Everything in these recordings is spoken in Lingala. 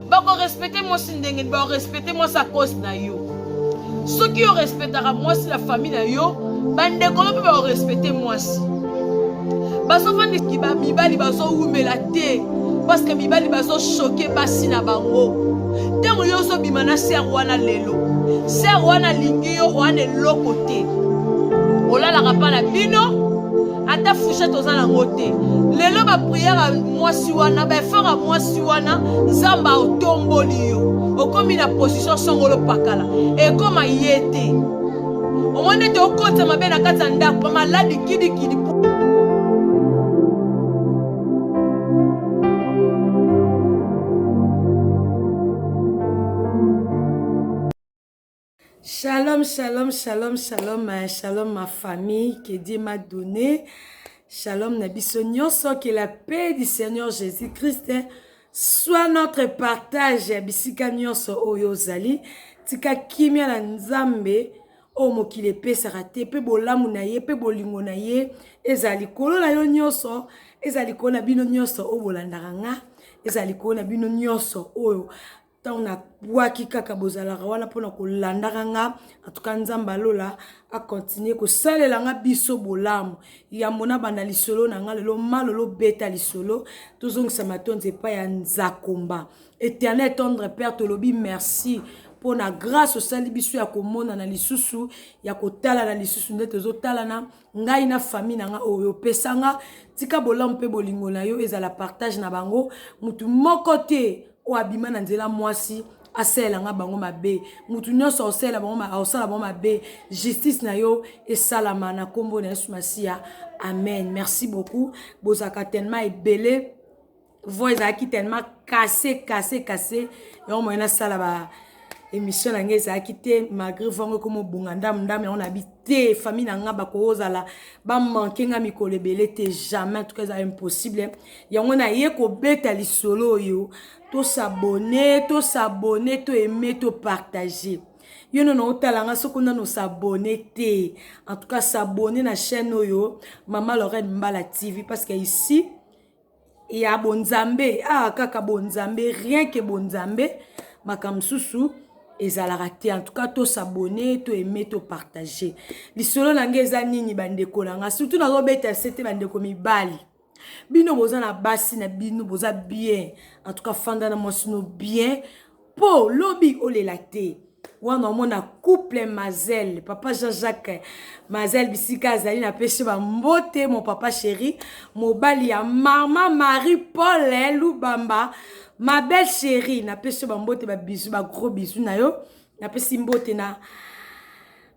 Bakorespecte mwasi ndenge nini? Bakorespecte mwasi a cause na yo. Soki yo respectaka mwasi na famille na yo, bandeko no mpe bakorespecte mwasi. Bazofandisi mibali bazowumela te parce que mibali bazochoke basi na bango. Ntango yo ozobima na sere wana lelo, sere wana alingi yo wana eloko te, olalaka mpa na bino ata fourchette oza nango te. Lelo bapriere ya mwasi wana, baeffort ya mwasi wana, Nzambe aotomboli yo, okomi na position songolo pakala, ekoma ye te. Omoni ete okotisa mabe na kati ya ndako, maladi kidikidi. Shalom, shalom, shalom, shalom, eh, shalom ma famille que Dieu m'a donné. Shalom na biso nyonso, que la paix du Seigneur Jésus-Christ eh, soit notre partage ya bisika nyonso oyo ozali. Tika kimia na Nzambe oyo mokili epesaka te, mpe bolamu na ye mpe bolingo na ye ezala likolo na yo nyonso, ezala likolo na bino nyonso oyo bolandaka nga, ezala likolo na bino nyonso oyo ntango nabwaki kaka bozalaka wana mpona kolandaka nga. Atuka Nzambe alola akontinue kosalela nga biso bolamu. Yambo nabanda lisolo na nga lelo, malolo beta lisolo, tozongisa matondi epai ya Nzakomba Éternel tendre Père. Tolobi merci mpo na grâce osali biso ya komonana lisusu, ya kotalana lisusu nde tozotalana ngai na famille na nga oyo opesa nga. Tika bolamu mpe bolingo na yo ezala partage na bango. Mutu moko te oyo abima na nzela mwasi asalela nga bango mabe, mutu nyonso aosalela bango, aosala bango mabe, justice na yo esalama na nkombo na Yesu Masiya, amen. Merci beaucoup, bozalaka tellement ebele. Voix ezalaki tellement cassé cassé cassé, yango moyen nasala ba émission na ngai ezalaki te, malgré voix ngo ekoma obonga ndamu ndamu. Yango nabi te, famille na nga bakozala bamanke nga mikolo ebele te, jamais, en tout cas eza impossible. Yango naye kobeta lisolo oyo, tosabone, tosabone, toaime, topartage. Yo nono otala nga, soki nano s'abonne te, en tout cas s'abonne na chaîne oyo Mama Lorraine Mbala TV, parce que ici ya bonzambe, ah kaka bonzambe, rien que bonzambe, makambo mosusu ezalaka te. En tout cas tosabone, toaime, topartage. Lisolo na ngai eza nini bandeko na nga? Surtout nazobeta se te, bandeko mibali, bino boza na basi na bino, boza bien. En tout cas fanda na mwasi no bien, mpo lobi olela te. Wana omona couple Mazel, papa Jean-Jacques Mazel bisika azali, napesi bambote, mon papa chéri, mobali ya mama Marie Paul Lubamba, ma belle chérie, napesi bambote, babisu, bagros bisu na yo. Napesi mbote na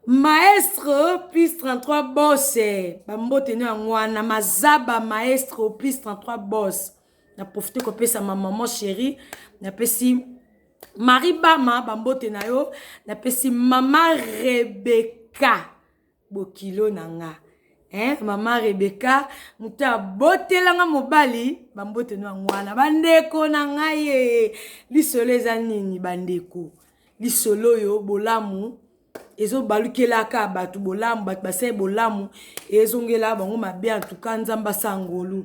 maestro plus 33 boss, bambote no yango wana, mazaba maestro plus 33 boss. Na profite kopesa ma maman chérie, napesi Marie Bama bambote na yo, napesi mama Rebecca bokilo na nga, eh, mama Rebecca moto abotelanga mobali, bambote no yango wana bandeko na ngai. Ye lisolo eza nini bandeko? Lisolo oyo bolamu ezobalukelaka bato bolamu, bato basali bolamu ezongela bango mabe. En tout cas Nzambe asala ngolu.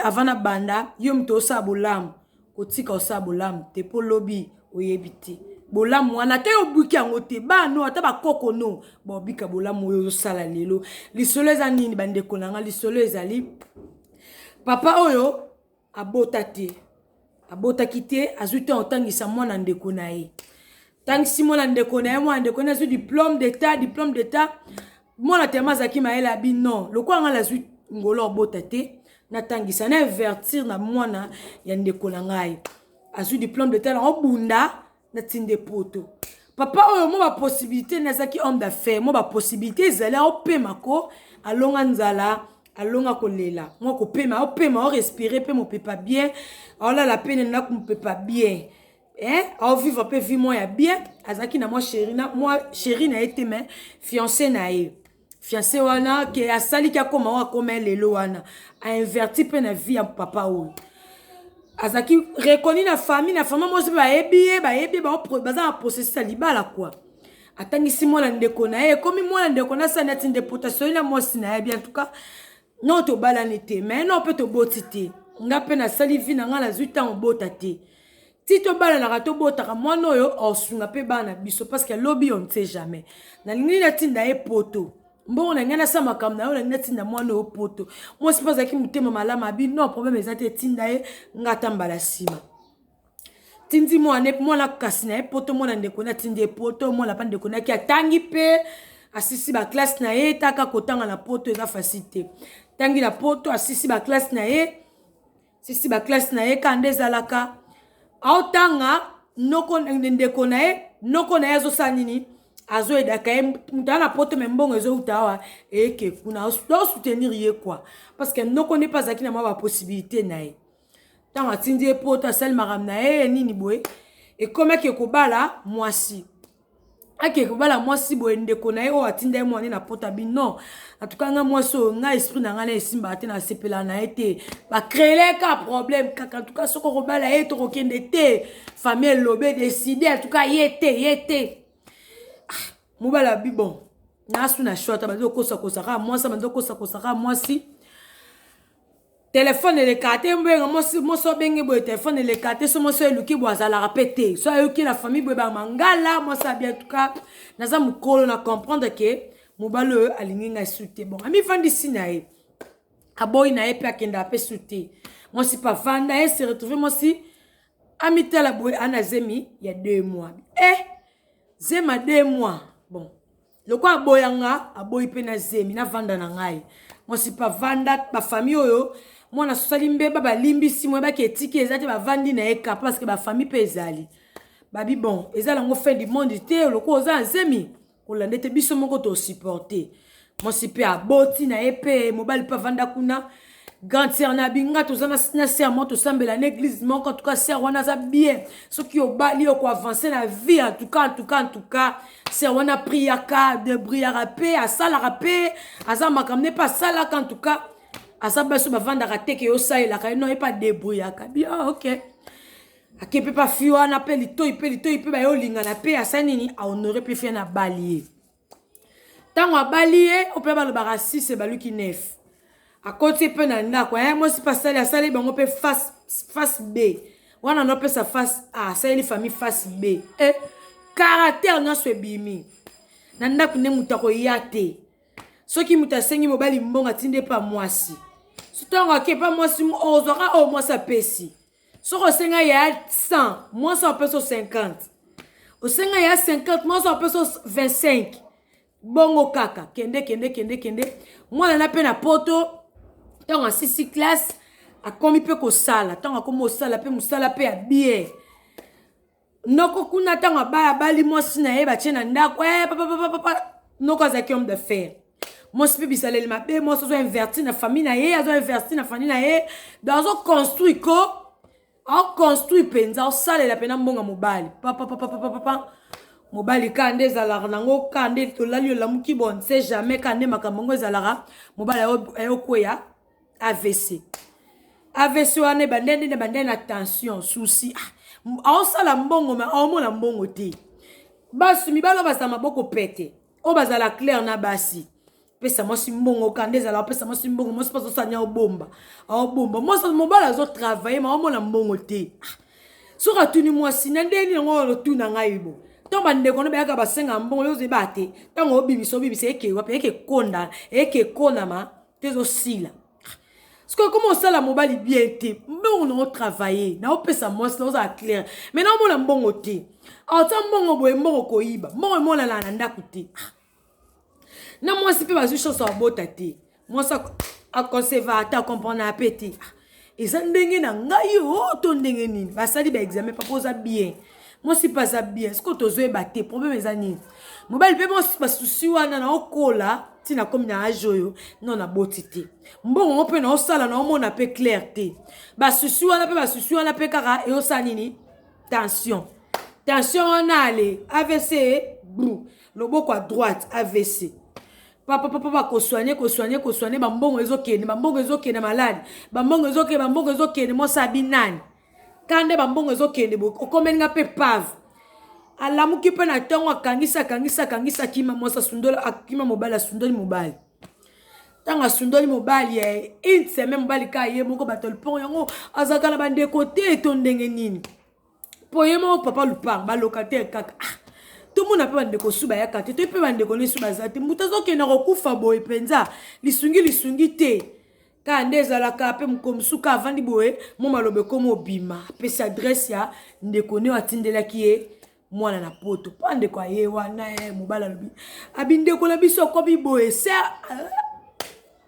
Avant na banda, yo moto osala bolamu, kotika osala bolamu te, mpo lobi oyebi te bolamu wana ata yo obwiki yango te, bano ata bakoko no baobika bolamu oyo ozosala lelo. Lisolo eza nini bandeko na nga? Lisolo ezali papa oyo abota te, abotaki te, azwi ntango otangisa mwana ndeko na ye, tangisi mwana ndeko na ye, mwana ndeko na ye azwi diplôme d'état, diplôme d'état. Mwana tema azalaki mayele, abi non, lokola ngai nazwi ngolo obota te, natangisa na invertir na mwana ya ndeko na ngai azwi diplôme d'état, na obunda natinde poto. Papa oyo mwa bapossibilité, nazalaki homme d'affaires, mwa bapossibilité ezali, aopema ko alonga nzala, alonga kolela, mwa kopema, aopema, aorespire mpe mopepa bien, aolala mpe na ndako mopepa bien, eh, aovivre mpe vie mwa ya bien. Azalaki na mwa chéri na mwa chéri na ye te, mais fiancé na ye, fiancé wana ke asaliki akoma oyo akoma lelo wana, ainverti mpe na vie ya papa oyo. Azalaki reconnu na famille, na famille mwasi mpe bayebi ye, bayebi ye, baza na processus ya libala kua. Atangisi mwana ndeko na ye, ekomi mwana ndeko na asali nati nde asoli na mwasi na ye bien. En tout cas no tobalani te, mais no mpe toboti te, nga mpe nasali vie na nga, nazwi ntango bota te. Ti tobalanaka tobotaka mwana oyo aosunga mpe bana biso parce que lobi on ne sait jamais. Nalingi natinda ye poto. Mbongo na ngai nasala makambo na yo, nalingi natinda mwana oyo poto. Mwasi mpe azalaki motema malamu, abi non problème eza te, tinda ye nga ata mbala nsima. Tindi mwana mwana kasi na ye poto, mwana ndeko na atindi ye poto, mwana mpa ndeko naki atangi mpe asisi baklasse na ye, taka kotanga na poto eza facile te. Tangi na poto asisi baklasse na ye, sisi baklasse na ye kaka nde ezalaka aotanga noko ndeko na ye, noko na ye azosala nini, azoyedaka ye moto aza na poto me mbongo ezouta awa eyeke kuna, azosoutenir ye quoi, parce que noko nde mpe azalaki na mwa bapossibilité na ye. Ntango atindi ye poto asali makambo na ye nini boye, ekomaki ekobala mwasi, ake kobala mwasi boye, ndeko na ye oyo atinda ye mwana na poto abi non, atuka nga mwasi oyo nga esprit na ngai na esimbaka te, nasepelaka na ye te, bacréele ka problème kaka, antuka soki okobala ye tokokende te, famille elobe décide, antuka ye te ye te. Ah, mobali abi bon nasu na shota, bandi kokosakosa kaka mwasi, bandi kokosakosa kaka mwasi, telefone eleka te, mbenga mwasi mwasi obenge boye telefone eleka te, so mwasi eluki boye azalaka mpe te, so ayoki na famille boye bamangala mwasi abi antuka naza mokolo na comprendre ke mobali oyo alingi ngai su te. Bon, amifandisi na ye, aboyi na ye mpe akendaka mpe su te. Mwasi mpe avanda ye se retrouve, mwasi amitala boye ana zemi ya 2 mois, eh zema 2 mois. Bon, lokola aboya nga, aboyi mpe na zemi, navanda na ngai. Mwasi mpe avanda, bafamille oyo mwana asosali mbeba balimbisi moye baki etiki eza te, bavandi na ye ka parce que bafamille mpe ezali babi bon eza nango fin du monde te, lokola oza na zemi kolanda ete biso moko tosupporte. Mwasi mpe aboti na ye mpe mobali mpe avanda kuna. Grande sœur na binga toza na sœur moko tosambela na église moko, en tout cas sœur wana aza bien, soki obali okoavance na vie, en tout cas en tout cas en tout cas sœur wana priaka, debriaka mpe asalaka mpe aza makambo ne mpe asalaka, en tout cas aza baso bavandaka te ke osalelaka ye non, ye mpe adebrouillaka bien. Ah, ok, ake mpe pafi wana mpe litoi mpe litoi mpe baye olingana mpe asali nini, ahonore mpe fie na bali ye. Ntango abali ye oyo mpe balobaka 6 ebaluki 9, akoti mpe na ndako ya mwasi mpe asali asali bango mpe face, face B wana nopesa face A, asaleli famille face B e caractère nyonso ebimi na ndako nde moto akoya te. Soki moto asengi mobali mbongo atindi epa mwasi, so ntango ake epa mwasi ozwaka oyo mwasi apesi, soki osenga ya 100 mwasi apesi 50, osenga ya 50 mwasi apesi 25, bongo kaka kende kende kende kende. Mwana na mpe na poto ntango asisi classe akomi mpe kosala, ntango akomi kosala mpe mosala mpe ya bien, noko kuna ntango abaya abali mwasi na ye batie na ndako, eh, papa noko azalaki homme d'affaires, mwasi mpe bisaleli mabe, mwasi azo invertir na famille na ye, azo invertir na famille na ye, donc azo construire ko aoconstruire mpenza, aosalela mpena mbongo mobali papapapapapa. Mobali kaka nde ezalaka nango, kaka nde tolali olamuki, bon sait jamais, kaka nde makambo yango ezalaka. Mobali ayokweya AVC, AVC wana ebande nde ebande na tension souci, aosala mbongo me aomona mbongo te. Basi mibali oyo bazala maboko pete, oyo bazala claire na basi, pesa mwasi mbongo, kaka nde ezala opesa mwasi mbongo, mwasi mpe azosala nia obomba, aobomba mwasi, mobali azotravaille ma aomona mbongo te. Soki atuni mwasi na ndenge nini yango otuna ngai bo, ntango bandeko no bayaka basenga mbongo yo ozeba te, ntango obimisa obimisa eke wapi, eke konda eke ekonama te, ezosila. Sikoyo koma osala mobali bien te, mbongo na otravaille na opesa mwasi na ozala claire me na omona mbongo te, aotia mbongo boye mbongo koyiba mbongo emonana na ndako te. Na mwasi mpe bazwi chance abota te, mwasi aconceva ata acomprendre mpe te eza ndenge na ngai o to ndenge nini, basali baexamen papa oza bien, mwasi mpe aza bien, sikoyo tozoyeba te problème eza nini. Mobali mpe basusi wana na okola ntina komi na age oyo non naboti te, mbongo ngo mpe naosala naomona mpe claire te, basusi wana mpe basusi wana mpe kaka eyosala nini, tension tension wana ale AVC bru loboko à droite AVC papa papa bakosoigne kosoigne kosoigne, bambongo ezokende bambongo ezokende maladi, bambongo ezokende bambongo ezokende, mwasi abi nani kande bambongo ezokende okomeli nga mpe pave. Alamuki mpe na ntongo akangisi akangisi akangisi akima mwasi asundoli akima mobali asundoli mobali, ntango asundoli mobali une semaine mobali kaka ye moko bato lipongo yango azalaka na bandeko te to ndenge nini. Mpo ye moko papa lupango balocataire kaka, ah, tomona mpe bandeko su bayaka te, toye mpe bandeko ne su baza te, moto azokenda kokufa boye mpenza, lisungi lisungi te. Kaka nde ezalaka mpe mokolo mosusu kaka avandi boye, mwa maloba ekoma obima, apesi adresse ya ndeko ne oyo atindelaki ye mwana na poto. Mpo ndeko aye wana, eh, mobali alobi abi ndeko na biso akomi boye se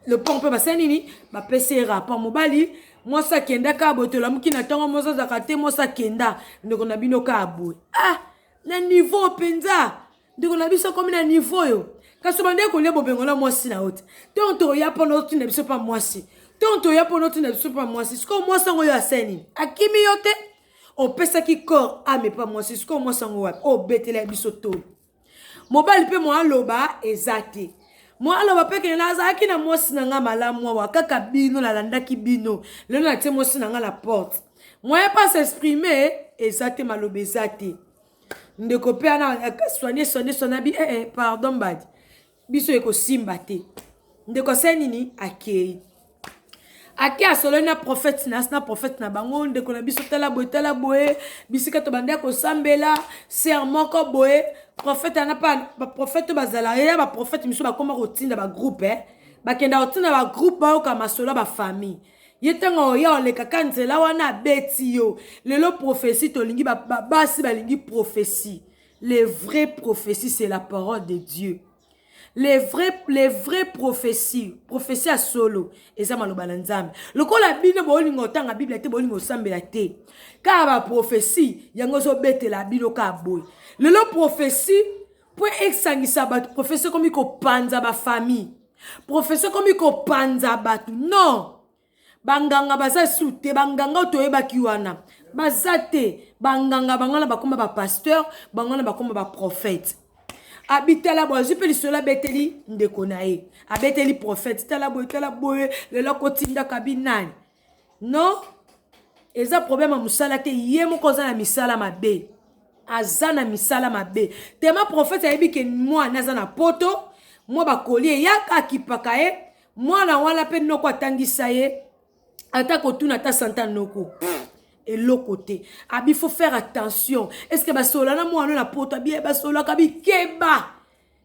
lopango mpe basali nini, bapesi ye rapport. Mobali mwasi akenda kaka boye, tolamuki na ntongo, mwasi azalaka te, mwasi akenda, ndeko na bino kaka boye. Ah, na niveau mpenza ndeko na biso akomi na niveau oyo, kasi obandaki kolia bobengo na mwasi na yo te. Ntongo toya mpona otinda biso mpa mwasi, ntongo toya mpona otinda biso mpa mwasi. Sikoyo mwasi yango oyo asali nini? Akimi yo te, opesaki corps ame mpa mwasi. Sikoyo mwasi yango wapi obetela biso tolo? Mobali mpe mwa aloba eza te, mwa aloba mpe kende nazalaki na mwasi na nga malamu awa, kaka bino nalandaki bino, lelo natie mwasi na nga na porte. Moyen pas s'exprimer eza te, maloba eza te. Ndeko mpe ana soigne soigne soigne abi eh, eh, pardon mbadi biso ekosimba te. Ndeko asali nini? Akei, ake asololi na prophète na prophète na bango. Ndeko na biso, tala boye, tala boye, bisika tobandaki kosambela ser moko boye, prophète ana pa baprophète oyo bazala ya baprophète misusu bakóma kotinda bagroupe, eh. Bakenda kotinda bagroupe, bayoka masolo ya bafamille. Ye ntango oya olekaka nzela wana, abeti yo lelo prophétie. Tolingi basi balingi prophétie. Les vraies prophéties, c'est la parole de Dieu. Les vraies prophéties, prophétie ya solo eza maloba na Nzambe. Lokola bino bolinga otanga Bible te, bolinga osambela te, kaka baprophétie yango ezobetela bino kaka boye. Lelo prophétie mpo esangisa bato, prophétie ekomi kopanza bafamille, prophétie ekomi kopanza bato. Non, banganga baza su te. Banganga oyo toyebaki wana baza te. Banganga bango wana bakóma bapasteur, bango wana bakóma baprophète. Abi tala boye, azwi mpe lisolo, abeteli ndeko na ye, abeteli prophète: tala boye, tala boye, lelo akotindaka bi nani. Non, eza problème ya mosala te, ye moko aza na misala mabe, aza na misala mabe. Tema prophète ayebi ke mwana aza na poto, mwa bakoli eyaka, akipaka ye mwana wana mpe noko atangisa ye, ata kotuna ata santa noko eloko te. Abi faut faire attention, est ce que basola na mwana na poto? Abi basolaka bikeba,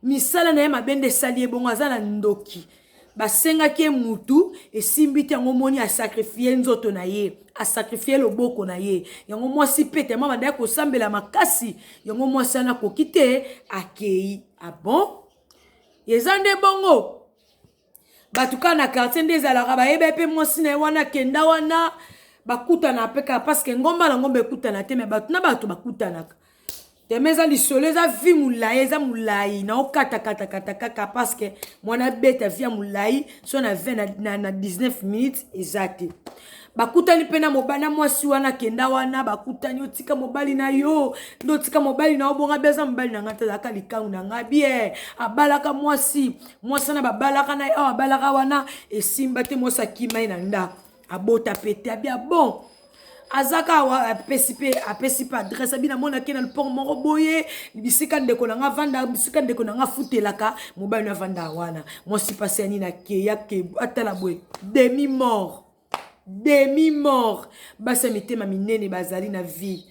misala na ye mabe nde esali ye bongo, aza na ndoki. Basengaki ye mutu, esimbi te, yango moni asacrifier nzoto na ye, asacrifier loboko na ye. Yango mwasi mpe tema bandaki kosambela makasi, yango mwasi wana akoki te, akei. Ah bon, eza nde bongo. Bato kaka na quartier nde ezalaka, bayeba mpe mwasi na ye wana akenda wana, bakutana mpe kaka, parce que ngomba na ngomba ekutana te, me bato na bato bakutanaka. Teme eza lisolo, eza vie molai, eza molai na okatakatakata kaka, parce que mwana abeta vie ya molai so na 20 na 19 minutes eza te. Bakutani mpe na mobali na mwasi wana akenda wana, bakutani: otika mobali na yo nde otika mobali na yo bonga? Bi aza mobali na ngai te, azalaka likangu na ngai. Bien, abalaka mwasi, mwasi wana babalaka na ye awa, abalaka wana, esimba te, mwasi akima ye na ndako, abota pe te. Abia bon, aza kaka, apesi mpe adresse. Abi namonaki na lupango moko boye, bisika ndeko na nga avanda, bisika ndeko na nga afutelaka, mobali no avanda wana. Mwasi mpasi ya nini, akeya ke atala boye, demi mort, demi mort. Basi ya mitema minene bazali na vie,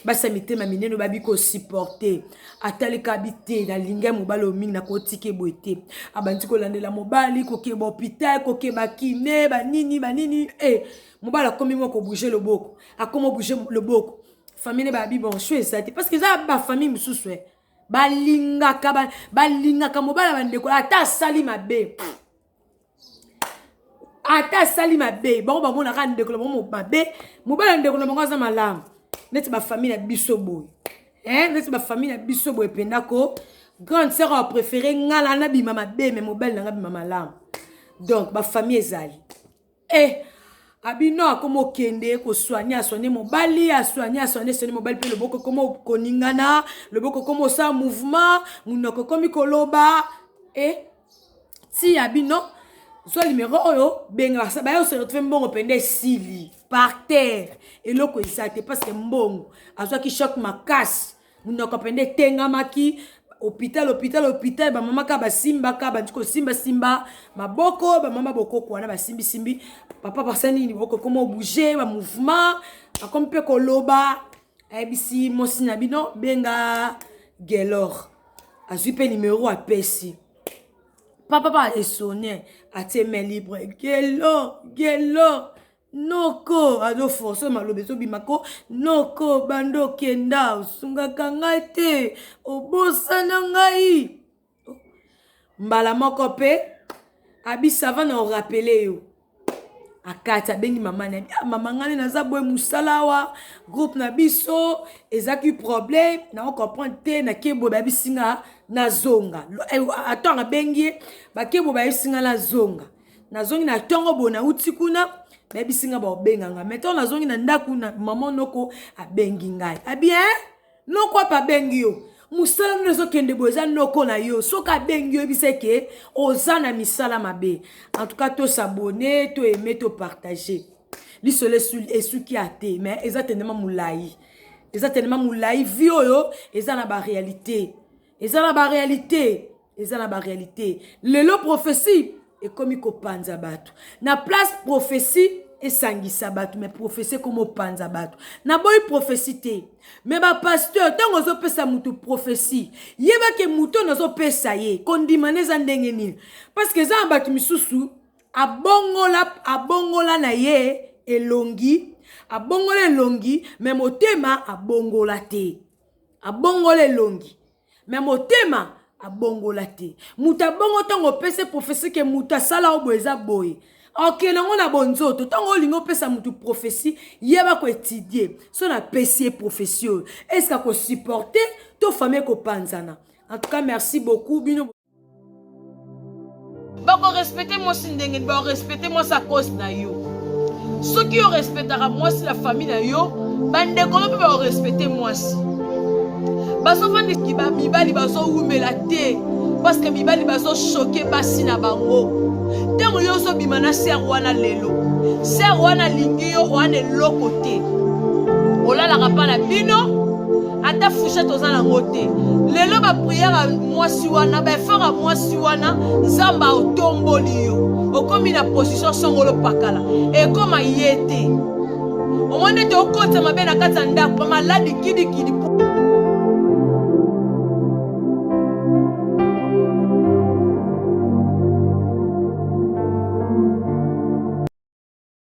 basi ya mitema minene babi kosupporter. Atalika bi te, nalingai mobali oyo mingi, nakotika boye te. Abandi kolandela mobali, kokeba hôpital, kokeba kine, banini banini e mobali akomi mwa kobouger loboko, akomi obouger loboko. Famille ne babi bon, sho eza te, parce que eza bafamille mosusu e balingaka, balingaka mobali ya bandeko, ata asali mabe, ata asali mabe, bango bamonaka ndeko na bango mabe, mobali ya ndeko na bango aza malamu. Neti bafamille na biso boye, eh, neti bafamille na biso boye mpenza ko grande sœur apréféré nga na nabima mabe, me mobali na nga bima malamu. Donc bafamille ezali eh, abino akoma okende kosoigner, asoigner mobali, asoigner, asoigner, soigner mobali mpe loboko ekoma koningana, loboko ekoma osala mouvement, monoko ekomi koloba. E ti abino zwa numero oyo, benga baya ose retrouve. Mbongo mpenza esili par terre, eloko eza te, parce que mbongo azwaki choc makasi, monoko mpenza etengamaki. Hôpital, hôpital, hôpital, bamama kaka basimbaka, bandi kosimbasimba maboko, bamama bokoko wana basimbisimbi papa, basali nini, boko koma obouger, bamouvement, bakomi mpe koloba. Ayebisi mwasi na bino benga Gelor. Azwi mpe numero apesi. Papa pa esone atie main libre. Gelor, Gelor. Noko azo force maloba ezobima ko noko banda okenda osungaka ngai te obosana ngai mbala moko mpe abisava na orapele yo akati abengi mama na ye ah, mama ngai naza boye mosala awa groupe na biso ezaki problème nao comprendre te nake boye bayebisi nga nazonga eh, atango abengi ye bake boye bayebisi nga nazonga nazongi na ntongo boye nauti kuna bayebisi nga baobenga nga mai ntango nazongi na ndako na mama noko abengi ngai abi eh? Noko wapi abengi yo? Musala nini ezokende boye eza noko na yo soki abengi yo yebisa ke oza na misala mabe. En tout cas to s'abonner, to aimer, to partager. Lisolo esuki ya te mais eza tendema molayi. Eza tendema molayi vie oyo eza na ba réalité. Eza na ba réalité. Eza na ba réalité. Lelo prophétie ekomi kopanza bato na place prophétie esangisa bato mais prophétie ekomi opanza bato. Naboyi prophétie te mais bapasteur ntango ozopesa motu prophétie yebake motu oyo nazopesa ye kondima na eza ndenge nini parce que eza na bato misusu abongola abongola na ye elongi abongola elongi mais motema abongola te abongola elongi me motema abongola te moto abongo ntango opesi prophetie ke moto asala oyo boye eza boye okende yango na bonzoto ntango olingi opesa moto prophetie yeba koetidie so napesi ye prophetie oyo eske akosupporte to famille ekopanzana. En tout cas merci beaucoup bino. Bakorespecte mwasi ndenge nini? Bakorespecte mwasi a cause na yo. Soki yo respectaka mwasi na famille na yo, bandeko no mpe bakorespecte mwasi. Bazofandiki mibali bazowumela te parce que mibali bazochoke basi na bango. Ntango yo ozobima na ser wana lelo, ser wana alingi yo wana eloko te, olalaka mpa na bino ata fourchette oza nango te. Lelo bapriere ya mwasi wana, baeffort ya mwasi wana, Nzambe otomboli yo, okomi na position songolo pakala, ekoma ye te. Omoni ete okotisa mabe na kati ya ndako, bamaladi kidikidi.